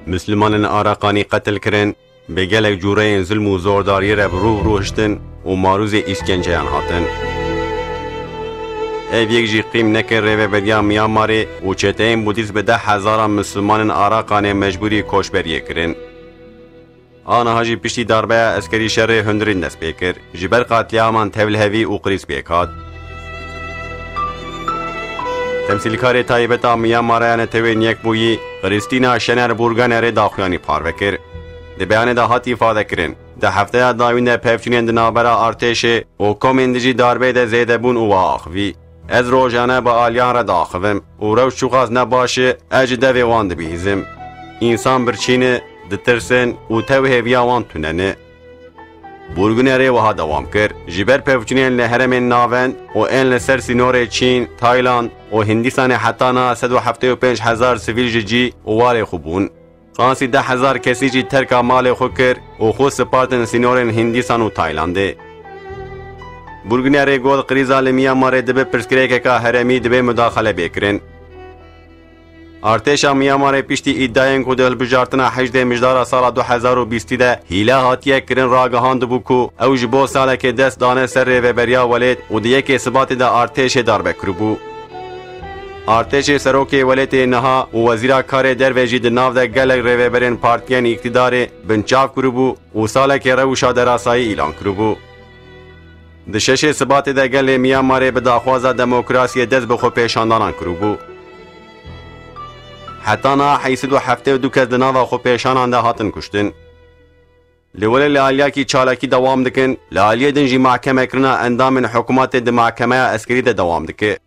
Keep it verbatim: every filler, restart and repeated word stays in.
Mislimanên Araqanî qetil kirin, bi gelek cûreyên zilm û zordariyê re bi rû rû hiştin û marûzê îşkenceyan hatin. Ev yek jî qîm neke rêveberiya Myanmarê û çeteyên Budîst bi deh hezaran Mislimanên Araqanê mecbûrî koçberiyê kirin. Aniha jî piştî darbeya eskerî şerê hundirîn dest pê kir. Ji ber qatliaman tevlihevî û qirîz pêk hat. Temsîlkarê taybet a Myanmarê ya Netewên Yekbûyî, Christina Schreiner Burgenerê daxuyanî parve kir. Di beyanê de hat îfadekirin, di hefteya dawîn de pevçûnên di navbera artêşê û komên dijî darbeyê de zêde bûn û wiha axivî: Ez rojane bi aliyan re diaxivim û rewş çiqas ne baş e, ez ji devê wan dibihîzim. Însan birçî ne, ditirsin û tev hêviya wan tune ne. Burgunerê wiha dewam kir: Ji ber pevçûnên li herêmên navend û ên li ser sînorê Çîn, Tayland û Hindistanê heta niha sed û heftê û pênc hezar sivîl ji cî û warê xwe bûn. Qasî deh hezar kesî jî terka malê xwe kir û xwe spartin sînorên Hindistan û Taylandê. Burgunerê got, krîza li Myanmarê dibe pirsgirêkeka herêmî, dibe mudaxele bê kirin. Artêşa Myanmarê piştî îdiayên ku di hilbijartina hejdê Mijdara sala du hezar û bîstî de hîle hatiye kirin ragihandibû ku ew ji bo salekê dest dane ser rêveberiya welêt û di yekê Sibatê de artêşê darbe kiribû. Artêşê serokê welêtê niha û wezîra karê derve jî di nav de gelek rêveberên partiyên îktidarê binçav kiribû û salekê rewşa derasayî îlan kiribû. Di şeşê Sibatê de gelê Myanmarê bi daxwaza demokrasiyê dest bi xwepêşandanan kiribû. Heta niha heyt sed û heftê û du kes di nava xwepêşanan de hatin kuştin. Li welê li aliyakî çalakî dewam dikin, li aliyê din jî mahkemekirina endamên hikûmetê di mahkemeya eskerî de dewam dike.